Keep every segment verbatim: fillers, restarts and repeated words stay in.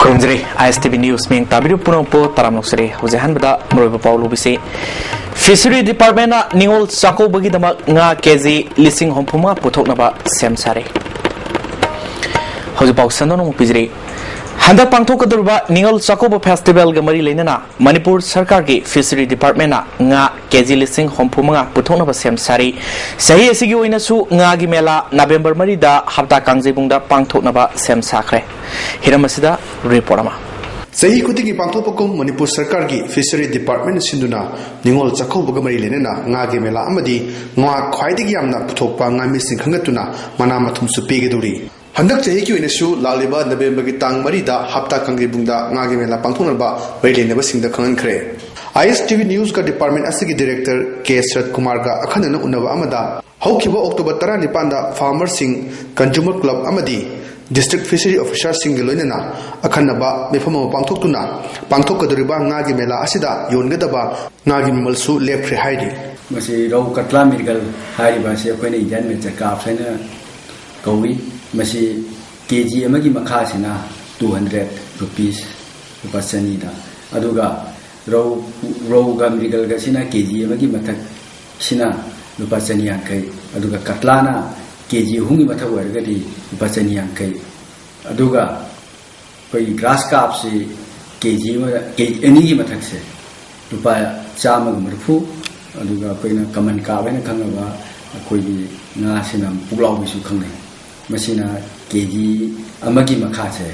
ꯈꯨꯔꯨꯝꯖꯔꯤ꯫ ꯑꯥꯏ ꯑꯦꯁ T V news ꯃꯤꯡ ꯇꯥꯕꯤꯔꯤꯕ ꯄꯨꯝꯅꯃꯛꯄꯨ ꯇꯔꯥꯝꯅ ꯑꯣꯛꯆꯔꯤ꯫ ꯍꯧꯖꯤꯛ ꯑꯍꯥꯟꯕꯗ ꯃꯔꯨꯑꯣꯏꯕ ꯄꯥꯎ ꯂꯧꯕꯤꯁꯤ꯫ ꯐꯤꯁꯔꯤ ꯗꯤꯄꯥꯔꯠꯃꯦꯟꯅ ꯅꯤꯉꯣꯜ ꯆꯥꯛꯀꯧꯕꯒꯤꯗꯃꯛ ꯉꯥ ꯀꯦꯖꯤ ꯂꯤꯁꯤꯡ ꯍꯨꯝꯐꯨ ꯃꯉꯥ ꯄꯨꯊꯣꯛꯅꯕ ꯁꯦꯝ ꯁꯥꯔꯦ꯫ ꯍꯧꯖꯤꯛ ꯄꯥꯎ ꯁꯟꯗꯣꯛꯅ ꯑꯃꯨꯛ ꯄꯤꯖꯔꯤ꯫ ꯍꯟꯗꯛ ꯄꯥꯡꯊꯣꯛꯀꯗꯧꯔꯤꯕ ꯅꯤꯉꯣꯜ ꯆꯥꯛꯀꯧꯕ ꯐꯦꯁꯇꯤꯚꯦꯜꯒ ꯃꯔꯤ ꯂꯩꯅꯅ ꯃꯅꯤꯄꯨꯔ ꯁꯔꯀꯥꯔꯒꯤ ꯐꯤꯁꯔꯤ ꯗꯤꯄꯥꯔꯠꯃꯦꯟꯅ ꯉꯥ ꯀꯦꯖꯤ ꯂꯤꯁꯤꯡ ꯍꯨꯝꯐꯨ ꯃꯉꯥ ꯄꯨꯊꯣꯛꯅꯕ ꯁꯦꯝ ꯁꯥꯔꯤ꯫ ꯆꯍꯤ ꯑꯁꯤꯒꯤ ꯑꯣꯏꯅꯁꯨ ꯉꯥꯒꯤ ꯃꯦꯂꯥ ꯅꯕꯦꯝꯕꯔ ꯃꯔꯤꯗ ꯍꯞꯇꯥ ꯀꯥꯡꯖꯩꯕꯨꯡꯗ ꯄꯥꯡꯊꯣꯛꯅꯕ ꯁꯦꯝ ꯁꯥꯈ꯭ꯔꯦ꯫ ꯍꯤꯔꯝ ꯑꯁꯤꯗ ꯔꯤꯄꯣꯔꯠ ꯑꯃ꯫ ꯆꯍꯤ ꯈꯨꯗꯤꯡꯒꯤ ꯄꯥꯡꯊꯣꯛꯄꯒꯨꯝ ꯃꯅꯤꯄꯨꯔ ꯁꯔꯀꯥꯔꯒꯤ ꯐꯤꯁꯔꯤ ꯗꯤꯄꯥꯔꯠꯃꯦꯟꯅ ꯁꯤꯟꯗꯨꯅ ꯅꯤꯉꯣꯜ ꯆꯥꯛꯀꯧꯕꯒ ꯃꯔꯤ ꯂꯩꯅꯅ ꯉꯥꯒꯤ ꯃꯦꯂꯥ ꯑꯃꯗꯤ ꯉꯥ ꯈ꯭ꯋꯥꯏꯗꯒꯤ ꯌꯥꯝꯅ ꯄꯨꯊꯣꯛꯄ ꯉꯥꯃꯤꯁꯤꯡ ꯈꯟꯒꯠꯇꯨꯅ ꯃꯅꯥ ꯃꯊꯨꯝꯁꯨ ꯄꯤꯒꯗꯧꯔꯤ꯫ ꯍꯟꯗꯛ ꯆꯍꯤꯒꯤ ꯑꯣꯏꯅꯁꯨ ꯂꯥꯛꯂꯤꯕ ꯅꯕꯦꯝꯕꯔꯒꯤ ꯇꯥꯡ ꯃꯔꯤꯗ ꯍꯞꯇꯥ ꯀꯥꯡꯖꯩꯕꯨꯡꯗ ꯉꯥꯒꯤ ꯃꯦꯂꯥ ꯄꯥꯡꯊꯣꯛꯅꯕ ꯃꯔꯤ ꯂꯩꯅꯕꯁꯤꯡꯗ ꯈꯪꯍꯟꯈ꯭ꯔꯦ꯫ ꯑꯥꯏ ꯑꯦꯁ ꯇꯤ ꯚꯤ ꯅ꯭ꯌꯨꯁꯀ ꯗꯤꯄꯥꯔꯠꯃꯦꯟ ꯑꯁꯤꯒꯤ ꯗꯤꯔꯦꯛꯇꯔ ꯀꯦ ꯁꯔꯠ ꯀꯨꯃꯥꯔꯒ ꯑꯈꯟꯅꯅ ꯎꯅꯕ ꯑꯃꯗ ꯍꯧꯈꯤꯕ ꯑꯣꯛꯇꯣꯕꯔ ꯇꯔꯥꯅꯤꯄꯥꯟꯗ ꯐꯥꯔꯃꯔꯁꯤꯡ, ꯀꯟꯖꯨꯃꯔ ꯀ꯭ꯂꯕ ꯑꯃꯗꯤ ꯗꯤꯁꯇ꯭ꯔꯤꯛ ꯐꯤꯁꯔꯤ ꯑꯣꯐꯤꯁꯥꯔꯁꯤꯡꯒ ꯂꯣꯏꯅꯅ ꯑꯈꯟꯅꯕ ꯃꯤꯐꯝ ꯑꯃ ꯄꯥꯡꯊꯣꯛꯇꯨꯅ ꯄꯥꯡꯊꯣꯛꯀꯗꯧꯔꯤꯕ ꯉꯥꯒꯤ ꯃꯦꯂꯥ ꯑꯁꯤꯗ ꯌꯣꯟꯒꯗꯕ ꯉꯥꯒꯤ ꯃꯃꯜꯁꯨ ꯂꯦꯞꯈ꯭ꯔꯦ ꯍꯥꯏꯔꯤ꯫ ꯃꯁꯤ ꯔꯧ ꯀꯇ꯭ꯂꯥ ꯃꯤꯔꯒꯜ ꯍꯥꯏꯔꯤꯕ ꯑꯁꯤ ꯑꯩꯈꯣꯏꯅ ꯏꯟꯗꯤꯌꯥꯟ ꯃꯦꯆꯔ ꯀꯥꯞꯁ ꯍꯥꯏꯅ ꯀꯧꯏ꯫ ꯃꯁꯤ ꯀꯦ ꯖꯤ ꯑꯃꯒꯤ ꯃꯈꯥꯁꯤꯅ ꯇꯨ ꯍꯟꯗ꯭ꯔꯦꯠ ꯔꯨꯄꯤꯁ, ꯂꯨꯄꯥ ꯆꯅꯤꯗ, ꯑꯗꯨꯒ ꯔꯧ, ꯔꯧꯒ ꯃ꯭ꯔꯤꯒꯜꯒꯁꯤꯅ ꯀꯦ ꯖꯤ ꯑꯃꯒꯤ ꯃꯊꯛꯁꯤꯅ ꯂꯨꯄꯥ ꯆꯅꯤ ꯌꯥꯡꯈꯩ, ꯑꯗꯨꯒ ꯀꯇ꯭ꯂꯥꯅ ꯀꯦ ꯖꯤ ꯑꯍꯨꯝꯒꯤ ꯃꯊꯛ ꯑꯣꯏꯔꯒꯗꯤ ꯂꯨꯄꯥ ꯆꯅꯤ ꯌꯥꯡꯈꯩ, ꯑꯗꯨꯒ ꯑꯩꯈꯣꯏꯒꯤ ꯒ꯭ꯔꯥꯁ ꯀꯥꯞꯁꯤ ꯀꯦ ꯖꯤ ꯑꯃ, ꯀꯦ ꯖꯤ ꯑꯅꯤꯒꯤ ꯃꯊꯛꯁꯦ ꯂꯨꯄꯥ ꯆꯥꯝꯃꯒ ꯃꯔꯤꯐꯨ, ꯑꯗꯨꯒ ꯑꯩꯈꯣꯏꯅ ꯀꯃꯟ ꯀꯥꯞ ꯍꯥꯏꯅ ꯈꯪꯅꯕ ꯑꯩꯈꯣꯏꯒꯤ ꯉꯥꯁꯤꯅ ꯄꯨꯛꯂꯥꯎꯕꯤꯁꯨ ꯈꯪꯅꯩ꯫ ꯃꯁꯤꯅ ꯀꯦ ꯖꯤ ꯑꯃꯒꯤ ꯃꯈꯥꯁꯦ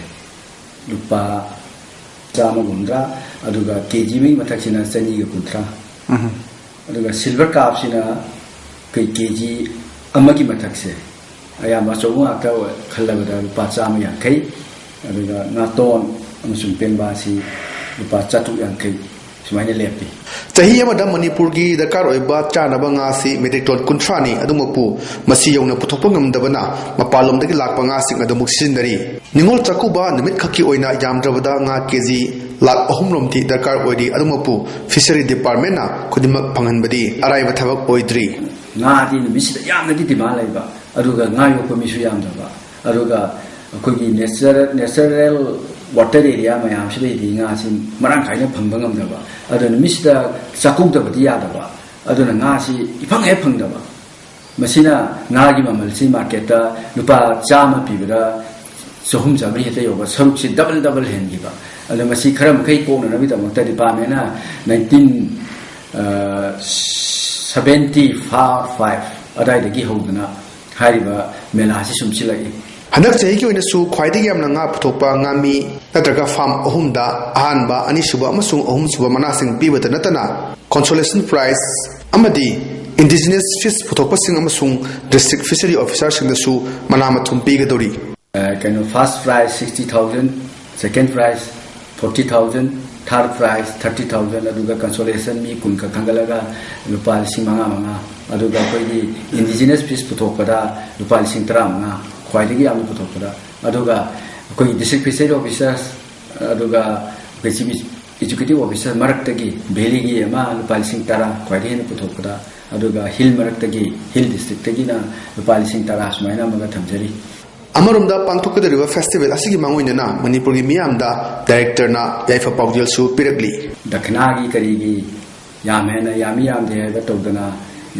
ꯂꯨꯄꯥ ꯆꯥꯝꯃꯒ ꯍꯨꯝꯗ꯭ꯔꯥ, ꯑꯗꯨꯒ ꯀꯦ ꯖꯤ ꯑꯃꯒꯤ ꯃꯊꯛꯁꯤꯅ ꯆꯅꯤꯒ ꯀꯨꯟꯊ꯭ꯔꯥ꯫ ꯑꯗꯨꯒ ꯁꯤꯜꯚꯔ ꯀꯥꯞꯁꯤꯅ ꯑꯩꯈꯣꯏ ꯀꯦ ꯖꯤ ꯑꯃꯒꯤ ꯃꯊꯛꯁꯦ, ꯑꯌꯥꯝꯕ ꯑꯆꯧꯕ ꯉꯥꯛꯇ ꯑꯣꯏ-, ꯈꯜꯂꯕꯗ ꯂꯨꯄꯥ ꯆꯥꯝꯃ ꯌꯥꯡꯈꯩ, ꯑꯗꯨꯒ ꯉꯥꯇꯣꯟ ꯑꯃꯁꯨꯡ ꯄꯦꯡꯕꯥꯁꯤ ꯂꯨꯄꯥ ꯆꯥꯇ꯭ꯔꯨꯛ ꯌꯥꯡꯈꯩ ꯁꯨꯃꯥꯏꯅ ꯂꯦꯞꯄꯤ꯫ ꯆꯍꯤ ꯑꯃꯗ ꯃꯅꯤꯄꯨꯔꯒꯤ ꯗꯔꯀꯥꯔ ꯑꯣꯏꯕ ꯆꯥꯅꯕ ꯉꯥꯁꯤ ꯃꯦꯇ꯭ꯔꯤꯛ ꯇꯣꯟ ꯀꯨꯟꯊ꯭ꯔꯥꯅꯤ꯫ ꯑꯗꯨꯃꯛꯄꯨ ꯃꯁꯤ ꯌꯧꯅ ꯄꯨꯊꯣꯛꯄ ꯉꯝꯗꯕꯅ ꯃꯄꯥꯟꯂꯣꯝꯗꯒꯤ ꯂꯥꯛꯄ ꯉꯥꯁꯤꯡ ꯑꯗꯨꯃꯛ ꯁꯤꯖꯤꯟꯅꯔꯤ꯫ ꯅꯤꯉꯣꯜ ꯆꯥꯛꯀꯧꯕ ꯅꯨꯃꯤꯠꯈꯛꯀꯤ ꯑꯣꯏꯅ ꯌꯥꯝꯗ꯭ꯔꯕꯗ ꯉꯥ ꯀꯦ ꯖꯤ ꯂꯥꯈ ꯑꯍꯨꯝ ꯔꯣꯝꯗꯤ ꯗꯔꯀꯥꯔ ꯑꯣꯏꯔꯤ꯫ ꯑꯗꯨꯃꯛꯄꯨ ꯐꯤꯁꯔꯤ ꯗꯤꯄꯥꯔꯠꯃꯦꯟꯅ ꯈꯨꯗꯤꯡꯃꯛ ꯐꯪꯍꯟꯕꯗꯤ ꯑꯔꯥꯏꯕ ꯊꯕꯛ ꯑꯣꯏꯗ꯭ꯔꯤ꯫ ꯉꯥꯗꯤ ꯅꯨꯃꯤꯠꯁꯤꯗ ꯌꯥꯝꯅꯗꯤ ꯗꯤꯃꯥꯟ ꯂꯩꯕ, ꯑꯗꯨꯒ ꯉꯥ ꯌꯣꯛꯄ ꯃꯤꯁꯨ ꯌꯥꯝꯗꯕ, ꯑꯗꯨꯒ ꯑꯩꯈꯣꯏꯒꯤ ꯅꯦꯆꯔ-, ꯅꯦꯆꯔꯦꯜ ꯋꯥꯇꯔ ꯑꯦꯔꯤꯌꯥ ꯃꯌꯥꯝꯁꯤꯗꯩꯗꯤ ꯉꯥꯁꯤ ꯃꯔꯥꯡ ꯀꯥꯏꯅ ꯐꯪꯕ ꯉꯝꯗꯕ, ꯑꯗꯨꯅ ꯅꯨꯃꯤꯠꯁꯤꯗ ꯆꯥꯛꯀꯧꯗꯕꯗꯤ ꯌꯥꯗꯕ, ꯑꯗꯨꯅ ꯉꯥꯁꯤ ꯏꯐꯪ ꯍꯦꯛ ꯐꯪꯗꯕ꯫ ꯃꯁꯤꯅ ꯉꯥꯒꯤ ꯃꯃꯜꯁꯤ ꯃꯥꯔꯀꯦꯠꯇ ꯂꯨꯄꯥ ꯆꯥꯝꯃ ꯄꯤꯕꯗ ꯆꯍꯨꯝ ꯆꯥꯝꯃꯔꯤ ꯍꯦꯛꯇ ꯌꯧꯕ, ꯁꯔꯨꯛꯁꯤ ꯗꯕꯜ ꯗꯕꯜ ꯍꯦꯟꯈꯤꯕ꯫ ꯑꯗꯣ ꯃꯁꯤ ꯈꯔ ꯃꯈꯩ ꯀꯣꯛꯅꯅꯕꯒꯤꯗꯃꯛꯇ ꯗꯤꯄꯥꯔꯠꯃꯦꯟꯅ ꯅꯥꯏꯟꯇꯤꯟ ꯁꯕꯦꯟꯇꯤ ꯐꯥꯏꯚ ꯑꯗꯨꯋꯥꯏꯗꯒꯤ ꯍꯧꯗꯅ ꯍꯥꯏꯔꯤꯕ ꯃꯦꯂꯥꯁꯤ ꯁꯨꯝ ꯁꯤꯜꯂꯛꯏ꯫ ꯍꯟꯗꯛ ꯆꯍꯤꯒꯤ ꯑꯣꯏꯅꯁꯨ ꯈ꯭ꯋꯥꯏꯗꯒꯤ ꯌꯥꯝꯅ ꯉꯥ ꯄꯨꯊꯣꯛꯄ ꯉꯥꯃꯤ ꯅꯠꯇ꯭ꯔꯒ ꯐꯥꯔꯝ ꯑꯍꯨꯝꯗ ꯑꯍꯥꯟꯕ, ꯑꯅꯤꯁꯨꯕ ꯑꯃꯁꯨꯡ ꯑꯍꯨꯝꯁꯨꯕ ꯃꯅꯥꯁꯤꯡ ꯄꯤꯕꯇ ꯅꯠꯇꯅ consolation prize ꯑꯃꯗꯤ indigenous fish ꯄꯨꯊꯣꯛꯄꯁꯤꯡ ꯑꯃꯁꯨꯡ district fishery officerꯁꯤꯡꯗꯁꯨ ꯃꯅꯥ ꯃꯊꯨꯝ ꯄꯤꯒꯗꯧꯔꯤ꯫ ꯑ, ꯀꯩꯅꯣ, first prize sixty thousand, second prize forty thousand, third prize thirty thousand, ꯑꯗꯨꯒ consolation ꯃꯤ ꯀꯨꯟ ꯈꯛ ꯈꯟꯒꯠꯂꯒ ꯂꯨꯄꯥ ꯂꯤꯁꯤꯡ ꯃꯉꯥ ꯃꯉꯥ, ꯑꯗꯨꯒ ꯑꯩꯈꯣꯏꯒꯤ indigenous fish ꯄꯨꯊꯣꯛꯄꯗ ꯂꯨꯄꯥ ꯂꯤꯁꯤꯡ ꯇꯔꯥꯃꯉꯥ, ꯈ꯭ꯋꯥꯏꯗꯒꯤ ꯌꯥꯝꯅ ꯄꯨꯊꯣꯛꯄꯗ, ꯑꯗꯨꯒ ꯑꯩꯈꯣꯏꯒꯤ district fishery officers, ꯑꯗꯨꯒ ꯑꯩꯈꯣꯏ chief executive officer ꯃꯔꯛꯇꯒꯤ valleyꯒꯤ ꯑꯃ ꯂꯨꯄꯥ ꯂꯤꯁꯤꯡ ꯇꯔꯥ ꯈ꯭ꯋꯥꯏꯗꯒꯤ ꯍꯦꯟꯅ ꯄꯨꯊꯣꯛꯄꯗ, ꯑꯗꯨꯒ hill ꯃꯔꯛꯇꯒꯤ, hill districtꯇꯒꯤꯅ ꯂꯨꯄꯥ ꯂꯤꯁꯤꯡ ꯇꯔꯥ ꯁꯨꯃꯥꯏꯅ ꯑꯃꯒ ꯊꯝꯖꯔꯤ꯫ ꯑꯃꯔꯣꯝꯗ ꯄꯥꯡꯊꯣꯛꯀꯗꯧꯔꯤꯕ festival ꯑꯁꯤꯒꯤ ꯃꯥꯡꯑꯣꯏꯅꯅ ꯃꯅꯤꯄꯨꯔꯒꯤ ꯃꯤꯌꯥꯝꯗ directorꯅ ꯌꯥꯏꯐ ꯄꯥꯎꯖꯦꯜꯁꯨ ꯄꯤꯔꯛꯂꯤ꯫ ꯗꯈꯤꯅꯥꯒꯤ ꯀꯔꯤꯒꯤ ꯌꯥꯝ ꯍꯦꯟꯅ ꯌꯥꯝꯃꯤ ꯌꯥꯝꯗꯦ ꯍꯥꯏꯕ ꯇꯧꯗꯅ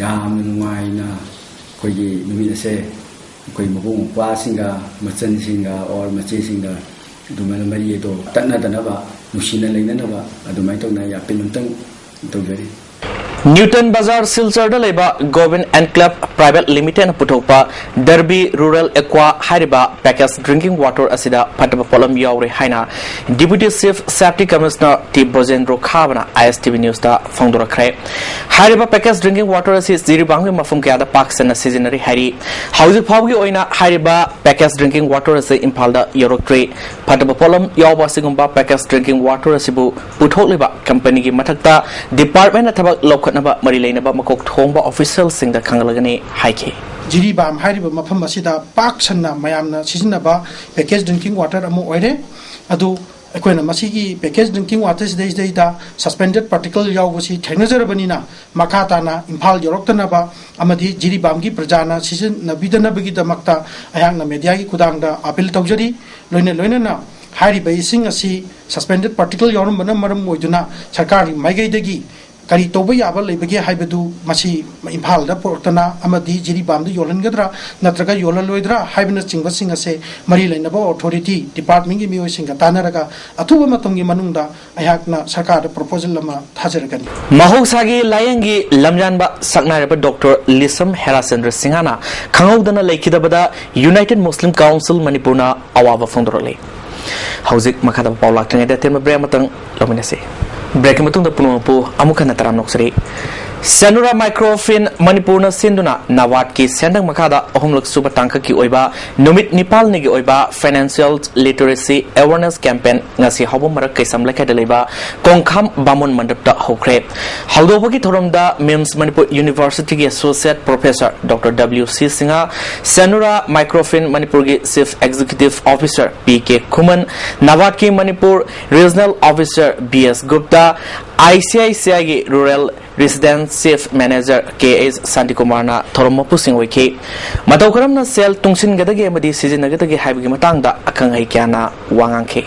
ꯌꯥꯝꯅ ꯅꯨꯡꯉꯥꯏꯅ ꯑꯩꯈꯣꯏꯒꯤ ꯅꯨꯃꯤꯠ ꯑꯁꯦ ꯑꯩꯈꯣꯏ ꯃꯕꯨꯡ ꯃꯧꯄ꯭ꯋꯥꯁꯤꯡꯒ, ꯃꯆꯟꯁꯤꯡꯒ or ꯃꯆꯦꯁꯤꯡꯒ ꯑꯗꯨꯃꯥꯏꯅ ꯃꯔꯤ ꯑꯗꯣ ꯇꯠꯅꯗꯅꯕ, ꯅꯨꯡꯁꯤꯅ ꯂꯩꯅꯅꯕ ꯑꯗꯨꯃꯥꯏꯅ ꯇꯧꯅ ꯑꯩ appeal ꯑꯝꯇꯪ ꯇꯧꯖꯔꯤ꯫ ꯅ꯭ꯌꯨꯇꯟ ꯕꯖꯥꯔ ꯁꯤꯜꯆꯔꯗ ꯂꯩꯕ ꯒꯣꯕꯤꯟ ꯑꯦꯟꯀ꯭ꯂꯦꯕ ꯄ꯭ꯔꯥꯏꯚꯦꯠ ꯂꯤꯃꯤꯇꯦꯗꯅ ꯄꯨꯊꯣꯛꯄ ꯗꯔꯕꯤ ꯔꯨꯔꯦꯜ ꯑꯦꯀ꯭ꯋꯥ ꯍꯥꯏꯔꯤꯕ package drinking water ꯑꯁꯤꯗ ꯐꯠꯇꯕ ꯄꯣꯠꯂꯝ ꯌꯥꯎꯔꯦ ꯍꯥꯏꯅ Deputy Chief Safety Commissioner T Brajendro ꯈꯥꯕꯅ ISTV Newsꯇ ꯐꯣꯡꯗꯣꯔꯛꯈ꯭ꯔꯦ꯫ ꯍꯥꯏꯔꯤꯕ package drinking water ꯑꯁꯤ ꯖꯤꯔꯤꯕꯥꯝꯒꯤ ꯃꯐꯝ ꯀꯌꯥꯗ ꯄꯥꯛ ꯁꯟꯅ ꯁꯤꯖꯤꯟꯅꯔꯤ ꯍꯥꯏꯔꯤ꯫ ꯍꯧꯖꯤꯛ ꯐꯥꯎꯕꯒꯤ ꯑꯣꯏꯅ ꯍꯥꯏꯔꯤꯕ package drinking water ꯑꯁꯤ ꯏꯝꯐꯥꯜꯗ ꯌꯧꯔꯛꯇ꯭ꯔꯤ꯫ ꯐꯠꯇꯕ ꯄꯣꯠꯂꯝ ꯌꯥꯎꯕ ꯑꯁꯤꯒꯨꯝꯕ package drinking water ꯑꯁꯤꯕꯨ ꯄꯨꯊꯣꯛꯂꯤꯕ ꯀꯝꯄꯅꯤꯒꯤ ꯃꯊꯛꯇ departmentꯅ ꯊꯕꯛ ꯂꯧꯈꯠꯅꯕ ꯃꯔꯤ ꯂꯩꯅꯕ ꯃꯀꯣꯛ ꯊꯣꯡꯕ officialꯁꯤꯡꯗ ꯈꯪꯍꯜꯂꯒꯅꯤ ꯍꯥꯏꯈꯤ꯫ ꯖꯤꯔꯤꯕꯥꯝ ꯍꯥꯏꯔꯤꯕ ꯃꯐꯝ ꯑꯁꯤꯗ ꯄꯥꯛ ꯁꯟꯅ ꯃꯌꯥꯝꯅ ꯁꯤꯖꯤꯟꯅꯕ package drinking water ꯑꯃ ꯑꯣꯏꯔꯦ꯫ ꯑꯗꯨ ꯑꯩꯈꯣꯏꯅ ꯃꯁꯤꯒꯤ package drinking water ꯁꯤꯗꯩꯁꯤꯗꯩꯗ suspended particle ꯌꯥꯎꯕꯁꯤ ꯊꯦꯡꯅꯖꯔꯕꯅꯤꯅ ꯃꯈꯥ ꯇꯥꯅ ꯏꯝꯐꯥꯜ ꯌꯧꯔꯛꯇꯅꯕ ꯑꯃꯗꯤ ꯖꯤꯔꯤꯕꯥꯝꯒꯤ ꯄ꯭ꯔꯖꯥꯅ ꯁꯤꯖꯤꯟꯅꯕꯤꯗꯅꯕꯒꯤꯗꯃꯛꯇ ꯑꯩꯍꯥꯛꯅ mediaꯒꯤ ꯈꯨꯗꯥꯡꯗ appeal ꯇꯧꯖꯔꯤ꯫ ꯂꯣꯏꯅ ꯂꯣꯏꯅꯅ ꯍꯥꯏꯔꯤꯕ ꯏꯁꯤꯡ ꯑꯁꯤ suspended particle ꯌꯥꯎꯔꯝꯕꯅ ꯃꯔꯝ ꯑꯣꯏꯗꯨꯅ ꯁꯔꯀꯥꯔꯒꯤ ꯃꯥꯏꯀꯩꯗꯒꯤ ꯀꯔꯤ ꯇꯧꯕ ꯌꯥꯕ ꯂꯩꯕꯒꯦ ꯍꯥꯏꯕꯗꯨ ꯃꯁꯤ ꯏꯝꯐꯥꯜꯗ ꯄꯨꯔꯛꯇꯅ ꯑꯃꯗꯤ ꯖꯤꯔꯤꯕꯥꯝꯗ ꯌꯣꯜꯍꯟꯒꯗ꯭ꯔꯥ ꯅꯠꯇ꯭ꯔꯒ ꯌꯣꯜꯍꯜꯂꯣꯏꯗ꯭ꯔꯥ ꯍꯥꯏꯕꯅꯆꯤꯡꯕꯁꯤꯡ ꯑꯁꯦ ꯃꯔꯤ ꯂꯩꯅꯕ authority departmentꯀꯤ ꯃꯤꯑꯣꯏꯁꯤꯡꯒ ꯇꯥꯟꯅꯔꯒ ꯑꯊꯨꯕ ꯃꯇꯝꯒꯤ ꯃꯅꯨꯡꯗ ꯑꯩꯍꯥꯛꯅ ꯁꯔꯀꯥꯔꯗ proposal ꯑꯃ ꯊꯥꯖꯔꯛꯀꯅꯤ꯫ ꯃꯍꯧꯁꯥꯒꯤ ꯂꯥꯏꯌꯦꯡꯒꯤ ꯂꯝꯌꯥꯟꯕ ꯁꯛꯅꯥꯏꯔꯕ ꯗꯣꯛꯇꯔ ꯂꯤꯁꯝ ꯍꯦꯔꯥꯆꯟꯗ꯭ꯔ ꯁꯤꯡꯍꯅ ꯈꯪꯍꯧꯗꯅ ꯂꯩꯈꯤꯗꯕꯗ United Muslim Council ꯃꯅꯤꯄꯨꯔꯅ ꯑꯋꯥꯕ ꯐꯣꯡꯗꯣꯔꯛꯂꯤ꯫ ꯍꯧꯖꯤꯛ ꯃꯈꯥꯗ ꯄꯥꯎ ꯂꯥꯛꯇ꯭ꯔꯤꯉꯩꯗ ꯑꯇꯦꯟꯕ break ꯑꯃꯇꯪ ꯂꯧꯃꯤꯟꯅꯁꯤ꯫ Breakꯀꯤ ꯃꯇꯨꯡꯗ ꯄꯨꯝꯅꯃꯛꯄꯨ ꯑꯃꯨꯛ ꯍꯟꯅ ꯇꯔꯥꯝꯅ ꯑꯣꯛꯆꯔꯤ꯫ ꯁꯦꯅꯨꯔꯥ ꯃꯥꯏꯀ꯭ꯔꯣꯐꯤꯟ ꯃꯅꯤꯄꯨꯔꯅ ꯁꯤꯟꯗꯨꯅ ꯅꯕꯥꯔꯗꯀꯤ ꯁꯦꯟꯗꯪ ꯃꯈꯥꯗ ꯑꯍꯨꯝꯂꯛ ꯁꯨꯕ ꯇꯥꯡꯀꯛꯀꯤ ꯑꯣꯏꯕ ꯅꯨꯃꯤꯠ ꯅꯤꯄꯥꯜꯅꯤꯒꯤ ꯑꯣꯏꯕ Financial Literacy Awareness Campaign ꯉꯁꯤ ꯍꯥꯎꯕꯝ ꯃꯔꯛ ꯀꯩꯁꯥꯝ ꯂꯩꯀꯥꯏꯗ ꯂꯩꯕ ꯀꯣꯡꯈꯥꯝ ꯕꯥꯃꯣꯟ ꯃꯟꯗꯞꯇ ꯍꯧꯈ꯭ꯔꯦ꯫ ꯍꯧꯗꯣꯛꯄꯒꯤ ꯊꯧꯔꯝꯗ MIMS Manipur Universityꯒꯤ Associate Professor Doctor W C Singh, ꯁꯦꯅꯨꯔꯥ ꯃꯥꯏꯀ꯭ꯔꯣꯐꯤꯟ ꯃꯅꯤꯄꯨꯔꯒꯤ Chief Executive Officer P K ꯈꯨꯃꯟ, ꯅꯕꯥꯔꯗꯀꯤ Manipur Regional Officer B S Gupta, ICICIꯒꯤ Rural Residence Chief Manager K H ꯁꯥꯟꯇꯤꯀꯨꯃꯥꯔꯅ ꯊꯧꯔꯝ ꯃꯄꯨꯁꯤꯡ ꯑꯣꯏꯈꯤ꯫ ꯃꯇꯧ ꯀꯔꯝꯅ ꯁꯦꯜ ꯇꯨꯡꯁꯤꯟꯒꯗꯒꯦ ꯑꯃꯗꯤ ꯁꯤꯖꯤꯟꯅꯒꯗꯒꯦ ꯍꯥꯏꯕꯒꯤ ꯃꯇꯥꯡꯗ ꯑꯈꯪ ꯑꯍꯩ ꯀꯌꯥꯅ ꯋꯥ ꯉꯥꯡꯈꯤ꯫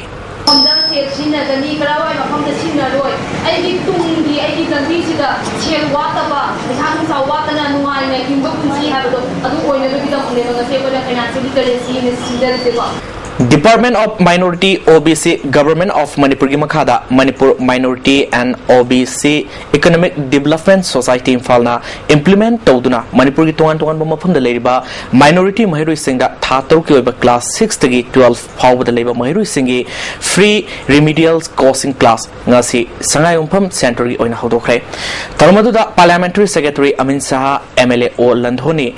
ꯃꯐꯝꯗ ꯁꯦꯜ ꯁꯤꯖꯤꯟꯅꯒꯅꯤ, ꯀꯔꯥꯏꯋꯥꯏ ꯃꯐꯝꯗ ꯁꯤꯖꯤꯟꯅꯔꯣꯏ, ꯑꯩꯒꯤ ꯇꯨꯡꯒꯤ, ꯑꯩꯒꯤ ꯂꯝꯕꯤꯁꯤꯗ ꯁꯦꯜ ꯋꯥꯠꯇꯕ, ꯄꯩꯁꯥ ꯅꯨꯡꯁꯥ ꯋꯥꯠꯇꯅ ꯅꯨꯡꯉꯥꯏꯅ ꯍꯤꯡꯕ ꯄꯨꯟꯁꯤ ꯍꯥꯏꯕꯗꯣ ꯑꯗꯨ ꯑꯣꯏꯅꯕꯒꯤꯗꯃꯛꯅꯦꯕ ꯉꯁꯤ ꯑꯩꯈꯣꯏꯅ Financial Literacy ꯍꯥꯏꯅ ꯁꯤꯟꯖꯔꯤꯁꯦꯀꯣ꯫ Department of Minority, OBC, Government of ꯃꯅꯤꯄꯨꯔꯒꯤ ꯃꯈꯥꯗ Manipur Minority and OBC Economic Development Society ꯏꯝꯐꯥꯜꯅ implement ꯇꯧꯗꯨꯅ ꯃꯅꯤꯄꯨꯔꯒꯤ ꯇꯣꯉꯥꯟ ꯇꯣꯉꯥꯟꯕ ꯃꯐꯝꯗ ꯂꯩꯔꯤꯕ minority ꯃꯍꯩꯔꯣꯏꯁꯤꯡꯗ ꯊꯥ ꯇꯔꯨꯛꯀꯤ ꯑꯣꯏꯕ class sixꯇꯒꯤ twelve ꯐꯥꯎꯕꯗ ꯂꯩꯕ ꯃꯍꯩꯔꯣꯏꯁꯤꯡꯒꯤ free remedial coaching class ꯉꯁꯤ ꯁꯉꯥꯏꯌꯨꯝꯐꯝ centreꯒꯤ ꯑꯣꯏꯅ ꯍꯧꯗꯣꯛꯈ꯭ꯔꯦ꯫ ꯊꯧꯔꯝ ꯑꯗꯨꯗ Parliamentary Secretary ꯑꯃꯤꯟ ꯁꯍꯥ, MLA ꯑꯣ ꯂꯟꯙꯣꯅꯤ,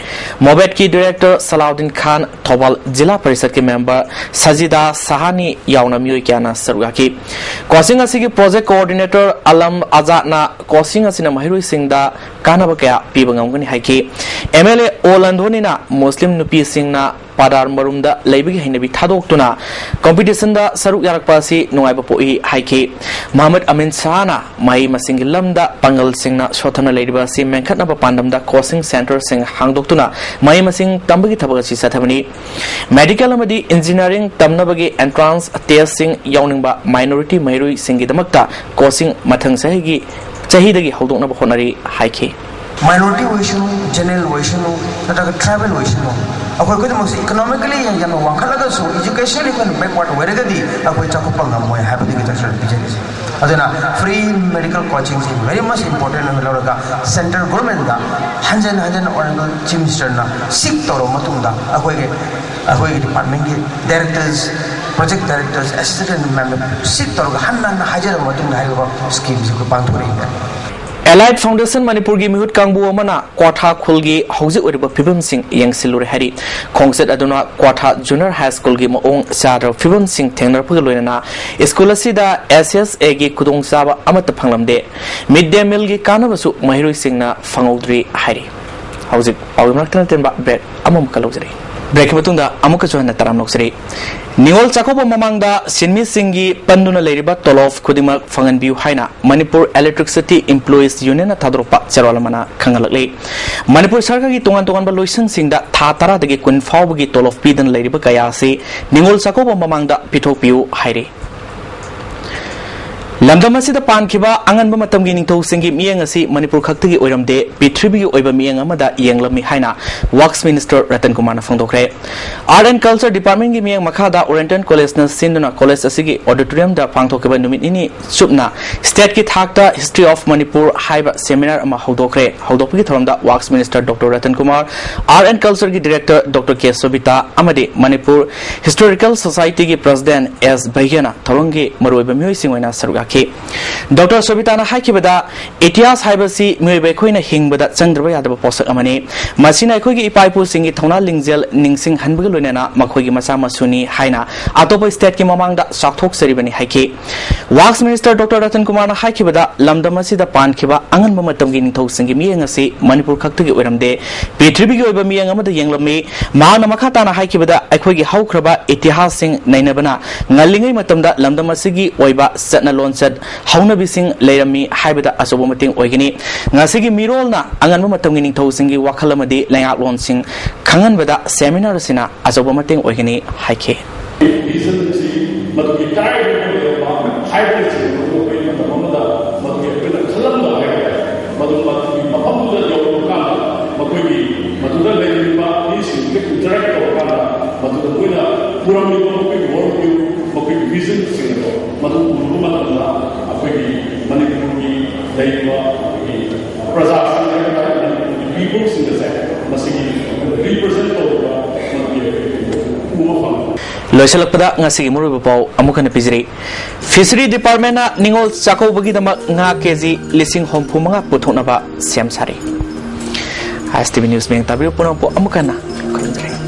ꯃꯣꯕꯦꯠꯀꯤ Director ꯁꯂꯥꯎꯗꯤꯟ ꯈꯥꯟ, ꯊꯧꯕꯥꯜ ꯖꯤꯂꯥ ꯄꯔꯤꯁꯠꯀꯤ member ꯁꯖꯤꯗꯥ ꯁꯍꯥꯅꯤ ꯌꯥꯎꯅ ꯃꯤꯑꯣꯏ ꯀꯌꯥꯅ ꯁꯔꯨꯛ ꯌꯥꯈꯤ꯫ Coaching ꯑꯁꯤꯒꯤ Project Coordinator ꯑꯂꯝ ꯑꯖꯥꯗꯅ coaching ꯑꯁꯤꯅ ꯃꯍꯩꯔꯣꯏꯁꯤꯡꯗ ꯀꯥꯟꯅꯕ ꯀꯌꯥ ꯄꯤꯕ ꯉꯝꯒꯅꯤ ꯍꯥꯏꯈꯤ꯫ MLA ꯑꯣ ꯂꯟꯙꯣꯅꯤꯅ ꯃꯨꯁꯂꯤꯝ ꯅꯨꯄꯤꯁꯤꯡꯅ ꯄꯥꯗꯥꯔ ꯃꯔꯨꯝꯗ ꯂꯩꯕꯒꯤ ꯍꯩꯅꯕꯤ ꯊꯥꯗꯣꯛꯇꯨꯅ ꯀꯝꯄꯤꯇꯤꯁꯟꯗ ꯁꯔꯨꯛ ꯌꯥꯔꯛꯄ ꯑꯁꯤ ꯅꯨꯡꯉꯥꯏꯕ ꯄꯣꯛꯏ ꯍꯥꯏꯈꯤ꯫ ꯃꯍꯃꯗ ꯑꯃꯤꯟ ꯁꯥꯍꯅ ꯃꯍꯩ ꯃꯁꯤꯡꯒꯤ ꯂꯝꯗ ꯄꯥꯡꯒꯜꯁꯤꯡꯅ ꯁꯣꯠꯊꯅ ꯂꯩꯔꯤꯕ ꯑꯁꯤ ꯃꯦꯟꯈꯠꯅꯕ ꯄꯥꯟꯗꯝꯗ ꯀꯣꯆꯤꯡ ꯁꯦꯟꯇꯔꯁꯤꯡ ꯍꯥꯡꯗꯣꯛꯇꯨꯅ ꯃꯍꯩ ꯃꯁꯤꯡ ꯇꯝꯕꯒꯤ ꯊꯕꯛ ꯑꯁꯤ ꯆꯠꯊꯕꯅꯤ꯫ ꯃꯦꯗꯤꯀꯦꯜ ꯑꯃꯗꯤ ꯏꯟꯖꯤꯅꯤꯌꯥꯔꯤꯡ ꯇꯝꯅꯕꯒꯤ ꯑꯦꯟꯇ꯭ꯔꯥꯟꯁ ꯇꯦꯁꯁꯤꯡ ꯌꯥꯎꯅꯤꯡꯕ ꯃꯥꯏꯅꯣꯔꯤꯇꯤ ꯃꯍꯩꯔꯣꯏꯁꯤꯡꯒꯤꯗꯃꯛꯇ ꯀꯣꯆꯤꯡ ꯃꯊꯪ ꯆꯍꯤꯒꯤ, ꯆꯍꯤꯗꯒꯤ ꯍꯧꯗꯣꯛꯅꯕ ꯍꯣꯠꯅꯔꯤ ꯍꯥꯏꯈꯤ꯫ ꯃꯥꯏꯅꯣꯔꯤꯇꯤ ꯑꯣꯏꯁꯅꯨ, ꯖꯦꯅꯔꯦꯜ ꯑꯣꯏꯁꯅꯨ, ꯅꯠꯇ꯭ꯔꯒ ꯇ꯭ꯔꯥꯏꯕꯦꯜ ꯑꯣꯏꯁꯅꯨ, ꯑꯩꯈꯣꯏ ꯈꯨꯗꯤꯡꯃꯛꯁꯦ ꯏꯀꯣꯅꯣꯃꯤꯀꯦꯜꯂꯤ ꯌꯥꯝꯅ ꯋꯥꯡꯈꯠꯂꯒꯁꯨ, ꯏꯖꯨꯀꯦꯁꯟ ꯑꯩꯈꯣꯏꯅ ꯕꯦꯛꯋꯥꯔꯗ ꯑꯣꯏꯔꯒꯗꯤ ꯑꯩꯈꯣꯏ ꯆꯥꯎꯈꯠꯄ ꯉꯝꯃꯣꯏ ꯍꯥꯏꯕꯗꯨꯒꯤ ꯇꯥꯛꯁꯨ ꯄꯤꯖꯔꯤꯁꯦ꯫ ꯑꯗꯨꯅ ꯐ꯭ꯔꯤ ꯃꯦꯗꯤꯀꯦꯜ ꯀꯣꯆꯤꯡꯁꯤ ꯚꯦꯔꯤ ꯃꯁ ꯏꯝꯄꯣꯔꯇꯦꯟ ꯑꯣꯏꯅ ꯂꯧꯔꯒ, ꯁꯦꯟꯇ꯭ꯔꯦꯜ ꯒꯣꯔꯃꯦꯟꯗ ꯍꯟꯖꯟ ꯍꯟꯖꯟ ꯑꯣꯅꯔꯦꯕꯜ ꯆꯤꯐ ꯃꯤꯅꯤꯁꯇꯔꯅ ꯁꯤꯛ ꯇꯧꯔꯕ ꯃꯇꯨꯡꯗ, ꯑꯩꯈꯣꯏꯒꯤ ꯑꯩꯈꯣꯏꯒꯤ ꯗꯤꯄꯥꯔꯠꯃꯦꯟꯒꯤ ꯗꯥꯏꯔꯦꯛꯇꯔꯁ, ꯄ꯭ꯔꯣꯖꯦꯛ ꯗꯥꯏꯔꯦꯛꯇꯔꯁ, ꯑꯦꯁꯤꯁꯇꯦꯟ ꯃꯌꯥꯝꯅ ꯁꯤꯛ ꯇꯧꯔꯒ ꯍꯟꯅ ꯍꯟꯅ ꯍꯥꯏꯖꯔꯕ ꯃꯇꯨꯡꯗ ꯍꯥꯏꯔꯤꯕ ꯁ꯭ꯀꯤꯝꯁꯤ ꯑꯩꯈꯣꯏ ꯄꯥꯡꯊꯣꯔꯛꯏꯅꯦ꯫ ꯑꯦꯂꯥꯏꯠ ꯐꯥꯎꯟꯗꯦꯁꯟ ꯃꯅꯤꯄꯨꯔꯒꯤ ꯃꯤꯍꯨꯠ ꯀꯥꯡꯕꯨ ꯑꯃꯅ ꯀ꯭ꯋꯥꯊꯥ ꯈꯨꯜꯒꯤ ꯍꯧꯖꯤꯛ ꯑꯣꯏꯔꯤꯕ ꯐꯤꯕꯝꯁꯤꯡ ꯌꯦꯡꯁꯤꯜꯂꯨꯔꯦ ꯍꯥꯏꯔꯤ꯫ ꯈꯣꯡꯆꯠ ꯑꯗꯨꯅ ꯀ꯭ꯋꯥꯊꯥ ꯖꯨꯅꯤꯌꯔ ꯍꯥꯏ ꯁ꯭ꯀꯨꯜꯒꯤ ꯃꯑꯣꯡ ꯆꯥꯗ꯭ꯔꯕ ꯐꯤꯕꯝꯁꯤꯡ ꯊꯦꯡꯅꯔꯛꯄꯒ ꯂꯣꯏꯅꯅ ꯁ꯭ꯀꯨꯜ ꯑꯁꯤꯗ ꯑꯦꯁ ꯑꯦꯁ ꯑꯦꯒꯤ ꯈꯨꯗꯣꯡꯆꯥꯕ ꯑꯃꯠꯇ ꯐꯪꯂꯝꯗꯦ꯫ ꯃꯤꯗ ꯗꯦ ꯃꯤꯜꯒꯤ ꯀꯥꯟꯅꯕꯁꯨ ꯃꯍꯩꯔꯣꯏꯁꯤꯡꯅ ꯐꯪꯍꯧꯗ꯭ꯔꯤ ꯍꯥꯏꯔꯤ꯫ ꯍꯧꯖꯤꯛ ꯄꯥꯎꯒꯤ ꯃꯔꯛꯇ ꯅꯠꯇꯦꯟꯕ ꯕ꯭ꯔꯦꯛ ꯑꯃꯃꯨꯛꯀ ꯂꯧꯖꯔꯤ꯫ ꯕ꯭ꯔꯦꯛꯀꯤ ꯃꯇꯨꯡꯗ ꯑꯃꯨꯛꯀꯁꯨ ꯍꯟꯅ ꯇꯔꯥꯝ ꯂꯧꯖꯔꯤ꯫ ꯅꯤꯉꯣꯜ ꯆꯥꯛꯀꯧꯕ ꯃꯃꯥꯡꯗ ꯁꯤꯟꯃꯤꯁꯤꯡꯒꯤ ꯄꯟꯗꯨꯅ ꯂꯩꯔꯤꯕ ꯇꯣꯂꯣꯞ ꯈꯨꯗꯤꯡꯃꯛ ꯐꯪꯍꯟꯕꯤꯌꯨ ꯍꯥꯏꯅ ꯃꯅꯤꯄꯨꯔ ꯏꯂꯦꯛꯇ꯭ꯔꯤꯁꯤꯇꯤ ꯏꯝꯄ꯭ꯂꯣꯌꯤꯁ ꯌꯨꯅꯤꯌꯟꯅ ꯊꯥꯗꯣꯔꯛꯄ ꯆꯦꯔꯣꯜ ꯑꯃꯅ ꯈꯪꯍꯜꯂꯛꯂꯤ꯫ ꯃꯅꯤꯄꯨꯔ ꯁꯔꯀꯥꯔꯒꯤ ꯇꯣꯉꯥꯟ ꯇꯣꯉꯥꯟꯕ ꯂꯣꯏꯁꯪꯁꯤꯡꯗ ꯊꯥ ꯇꯔꯥꯗꯒꯤ ꯀꯨꯟ ꯐꯥꯎꯕꯒꯤ ꯇꯣꯂꯣꯞ ꯄꯤꯗꯅ ꯂꯩꯔꯤꯕ ꯀꯌꯥ ꯑꯁꯤ ꯅꯤꯉꯣꯜ ꯆꯥꯛꯀꯧꯕ ꯃꯃꯥꯡꯗ ꯄꯤꯊꯣꯛꯄꯤꯌꯨ ꯍꯥꯏꯔꯤ꯫ ꯂꯝꯗꯝ ꯑꯁꯤꯗ ꯄꯥꯟꯈꯤꯕ ꯑꯉꯟꯕ ꯃꯇꯝꯒꯤ ꯅꯤꯡꯊꯧꯁꯤꯡꯒꯤ ꯃꯤꯠꯌꯦꯡ ꯑꯁꯤ ꯃꯅꯤꯄꯨꯔ ꯈꯛꯇꯒꯤ ꯑꯣꯏꯔꯝꯗꯦ, ꯄ꯭ꯔꯤꯊꯤꯕꯤꯒꯤ ꯑꯣꯏꯕ ꯃꯤꯠꯌꯦꯡ ꯑꯃꯗ ꯌꯦꯡꯂꯝꯃꯤ ꯍꯥꯏꯅ ꯋꯥꯛꯁ ꯃꯤꯅꯤꯁꯇꯔ ꯔꯇꯟ ꯀꯨꯃꯥꯔꯅ ꯐꯣꯡꯗꯣꯛꯈ꯭ꯔꯦ꯫ ꯑꯥꯔꯠ ꯑꯦꯟ ꯀꯜꯆꯔ ꯗꯤꯄꯥꯔꯠꯃꯦꯟꯒꯤ ꯃꯤꯠꯌꯦꯡ ꯃꯈꯥꯗ ꯑꯣꯔꯦꯟꯇꯟ ꯀꯣꯂꯦꯖꯅ ꯁꯤꯟꯗꯨꯅ ꯀꯣꯂꯦꯖ ꯑꯁꯤꯒꯤ ꯑꯣꯗꯤꯇꯣꯔꯤꯌꯝꯗ ꯄꯥꯡꯊꯣꯛꯈꯤꯕ ꯅꯨꯃꯤꯠ ꯅꯤꯅꯤ ꯆꯨꯞꯅ ꯁ꯭ꯇꯦꯠꯀꯤ ꯊꯥꯛꯇ ꯍꯤꯁꯇ꯭ꯔꯤ ꯑꯣꯐ ꯃꯅꯤꯄꯨꯔ ꯍꯥꯏꯕ ꯁꯦꯃꯤꯅꯥꯔ ꯑꯃ ꯍꯧꯗꯣꯛꯈ꯭ꯔꯦ꯫ ꯍꯧꯗꯣꯛꯄꯒꯤ ꯊꯧꯔꯝꯗ works minister doctor Ratan Kumar, art and ꯀꯜꯆꯔꯒꯤ ꯗꯤꯔꯦꯛꯇꯔ ꯗꯣꯛꯇꯔ ꯀꯦ ꯁꯣꯕꯤꯇꯥ ꯑꯃꯗꯤ ꯃꯅꯤꯄꯨꯔ ꯍꯤꯁꯇꯣꯔꯤꯀꯦꯜ ꯁꯣꯁꯥꯏꯇꯤꯒꯤ ꯄ꯭ꯔꯁꯤꯗꯦꯟ ꯑꯦꯁ ꯚꯩꯌꯅ ꯊꯧꯔꯝꯒꯤ ꯃꯔꯨꯑꯣꯏꯕ ꯃꯤꯑꯣꯏꯁꯤꯡ ꯑꯣꯏꯅ ꯁꯔꯨꯛ ꯌꯥꯈꯤ꯫ ꯈꯤ꯫ ꯗꯣꯛꯇꯔ ꯁꯣꯕꯤꯇꯥꯅ ꯍꯥꯏꯈꯤꯕꯗ, ꯏꯇꯤꯍꯥꯁ ꯍꯥꯏꯕꯁꯤ ꯃꯤꯑꯣꯏꯕ ꯑꯩꯈꯣꯏꯅ ꯍꯤꯡꯕꯗ ꯆꯪꯗ꯭ꯔꯕ ꯌꯥꯗꯕ ꯄꯣꯠꯁꯛ ꯑꯃꯅꯤ꯫ ꯃꯁꯤꯅ ꯑꯩꯈꯣꯏꯒꯤ ꯏꯄꯥ ꯏꯄꯨꯁꯤꯡꯒꯤ ꯊꯧꯅꯥ ꯂꯤꯡꯖꯦꯜ ꯅꯤꯡꯁꯤꯡꯍꯟꯕꯒ ꯂꯣꯏꯅꯅ ꯃꯈꯣꯏꯒꯤ ꯃꯆꯥ ꯃꯁꯨꯅꯤ ꯍꯥꯏꯅ ꯑꯇꯣꯞꯄ ꯁ꯭ꯇꯦꯠꯀꯤ ꯃꯃꯥꯡꯗ ꯆꯥꯎꯊꯣꯛꯆꯔꯤꯕꯅꯤ ꯍꯥꯏꯈꯤ꯫ ꯋꯥꯛꯁ ꯃꯤꯅꯤꯁꯇꯔ ꯗꯣꯛꯇꯔ ꯔꯇꯟ ꯀꯨꯃꯥꯔꯅ ꯍꯥꯏꯈꯤꯕꯗ, ꯂꯝꯗꯝ ꯑꯁꯤꯗ ꯄꯥꯟꯈꯤꯕ ꯑꯉꯟꯕ ꯃꯇꯝꯒꯤ ꯅꯤꯡꯊꯧꯁꯤꯡꯒꯤ ꯃꯤꯠꯌꯦꯡ ꯑꯁꯤ ꯃꯅꯤꯄꯨꯔ ꯈꯛꯇꯒꯤ ꯑꯣꯏꯔꯝꯗꯦ, ꯄ꯭ꯔꯤꯊꯤꯕꯤꯒꯤ ꯑꯣꯏꯕ ꯃꯤꯠꯌꯦꯡ ꯑꯃꯗ ꯌꯦꯡꯂꯝꯃꯤ꯫ ꯃꯍꯥꯛꯅ ꯃꯈꯥ ꯇꯥꯅ ꯍꯥꯏꯈꯤꯕꯗ, ꯑꯩꯈꯣꯏꯒꯤ ꯍꯧꯈ꯭ꯔꯕ ꯏꯇꯤꯍꯥꯁꯁꯤꯡ ꯅꯩꯅꯕꯅ ꯉꯜꯂꯤꯉꯩ ꯃꯇꯝꯗ ꯂꯝꯗꯝ ꯑꯁꯤꯒꯤ ꯑꯣꯏꯕ ꯆꯠꯅ ꯂꯣꯟꯆꯠ ꯍꯧꯅꯕꯤꯁꯤꯡ ꯂꯩꯔꯝꯃꯤ ꯍꯥꯏꯕꯗ ꯑꯆꯧꯕ ꯃꯇꯦꯡ ꯑꯣꯏꯒꯅꯤ꯫ ꯉꯁꯤꯒꯤ ꯃꯤꯔꯣꯜꯅ ꯑꯉꯟꯕ ꯃꯇꯝꯒꯤ ꯅꯤꯡꯊꯧꯁꯤꯡꯒꯤ ꯋꯥꯈꯜ ꯑꯃꯗꯤ ꯂꯩꯉꯥꯛꯂꯣꯟꯁꯤꯡ ꯈꯪꯍꯟꯕꯗ ꯁꯦꯃꯤꯅꯥꯔ ꯑꯁꯤꯅ ꯑꯆꯧꯕ ꯃꯇꯦꯡ ꯑꯣꯏꯒꯅꯤ ꯍꯥꯏꯈꯤ꯫ ꯚꯤꯖꯟꯁꯤ ꯃꯗꯨꯒꯤ ꯀꯗꯥꯏꯗ ꯂꯩꯔꯝꯕ ꯍꯥꯏꯕꯅꯆꯤꯡꯕꯗꯨ ꯑꯩꯈꯣꯏ ꯃꯇꯝ ꯑꯃꯗ ꯃꯗꯨꯒꯤ ꯑꯩꯈꯣꯏꯅ ꯈꯜꯂꯝꯕ ꯍꯥꯏꯕ ꯇꯥꯔꯦ꯫ ꯃꯗꯨ ꯃꯗꯨꯒꯤ ꯃꯐꯝꯗꯨꯗ ꯌꯧꯔꯕ ꯀꯥꯟꯗ ꯃꯈꯣꯏꯒꯤ ꯃꯗꯨꯗ ꯂꯩꯔꯤꯕ ꯃꯤꯁꯤꯡꯗꯨꯒ ꯏꯟꯇꯔꯦꯛ ꯇꯧꯔꯀꯥꯟꯗ ꯃꯗꯨꯗ ꯃꯣꯏꯅ ꯄꯨꯔꯝꯃꯤꯕ ꯃꯈꯣꯏꯒꯤ ꯋꯥꯔꯜ ꯚ꯭ꯌꯨ, ꯃꯈꯣꯏꯒꯤ ꯚꯤꯖꯟꯁꯤꯡ ꯑꯗꯣ ꯃꯗꯨ ꯎꯔꯨꯕ ꯃꯇꯝꯗ ꯑꯩꯈꯣꯏꯒꯤ ꯃꯅꯤꯄꯨꯔꯒꯤ ꯂꯩꯔꯤꯕ ꯑꯩꯈꯣꯏꯒꯤ ꯄ꯭ꯔꯖꯥꯁꯤꯡ ꯍꯥꯏꯕ ꯇꯥꯔꯦ, ꯃꯅꯤꯄꯨꯔꯒꯤ ꯄꯤꯄꯜꯁꯤꯡ ꯑꯁꯦ ꯃꯁꯤꯒꯤ ꯔꯤꯄ꯭ꯔꯖꯦꯟ ꯇꯧꯔꯤꯕ ꯃꯗꯨꯒꯤ ꯎꯕ ꯐꯪꯉꯤ꯫ ꯂꯣꯏꯁꯤꯜꯂꯛꯄꯗ ꯉꯁꯤꯒꯤ ꯃꯔꯨꯑꯣꯏꯕ ꯄꯥꯎ ꯑꯃꯨꯛ ꯍꯟꯅ ꯄꯤꯖꯔꯤ꯫ ꯐꯤꯁꯔꯤ ꯗꯤꯄꯥꯔꯠꯃꯦꯟꯅ ꯅꯤꯉꯣꯜ ꯆꯥꯛꯀꯧꯕꯒꯤꯗꯃꯛ ꯉꯥ ꯀꯦꯖꯤ ꯂꯤꯁꯤꯡ ꯍꯨꯝꯐꯨ ꯃꯉꯥ ꯄꯨꯊꯣꯛꯅꯕ ꯁꯦꯝ ꯁꯥꯔꯤ꯫ ꯑꯥꯏ ꯑꯦꯁ ꯇꯤ ꯚꯤ ꯅ꯭ꯌꯨꯁ ꯃꯤꯌꯦꯡ ꯇꯥꯕꯤꯌꯨ ꯄꯨꯝꯅꯃꯛꯄꯨ ꯑꯃꯨꯛ ꯍꯟꯅ ꯈꯨꯔꯨꯝꯖꯔꯤ꯫